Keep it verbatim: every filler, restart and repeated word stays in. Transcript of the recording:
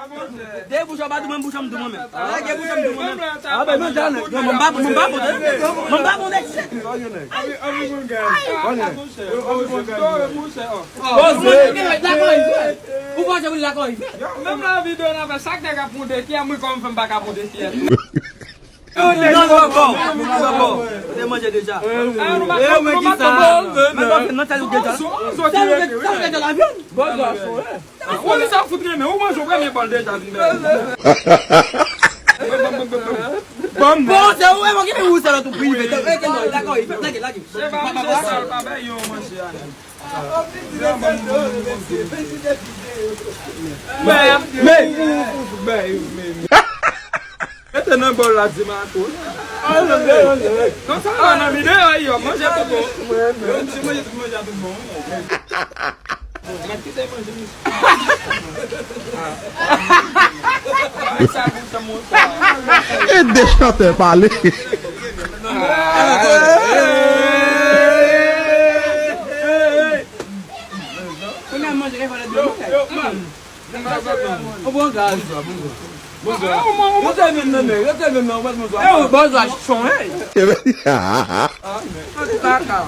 De bouch an pa dou mwen, bouch an m dou mwen menm. Lage bouch an m dou mwen menm. A, ben, mwen jan, mwen pa, mwen pa konte. Mwen pa konte. Poze. Ou panse pou lakòz? Menm la videyo nan fè, sak nèg ap ponde kiyè, mwen kòm fè m pa ka ponde kiyè. Non, non, non, non, non, non. Ou te manje deja. E mwen ki sa? Mwen pa fè nan tèl ou deja. Tèl ou deja, tèl ou deja la vyann. Bòzò a fò, wi. Ou li sa fout renmen, ou manje, ou renmen bòl deja vin bèl. Bon, se ou, e mwen ki vin wouse lòt ou prive. Lage, lage, lage. Se pa manje sa, pa bay yo manje a. Men, men, men, men. Mete nan bòl la, di Marco. Non, sa va nan videyo, yo, manje tout bon. Yo, msye manje tout, manje a tout bon. Mwen kite manje, mesye. Sa gout nan mouch la. E de chantè pale. Kounye a manje gen valè de yo, man. Ou bon gaz. Yo te vin nan men, yo te vin nan, ou pa t bonswa. Bonswa, chon, hey. Kaka.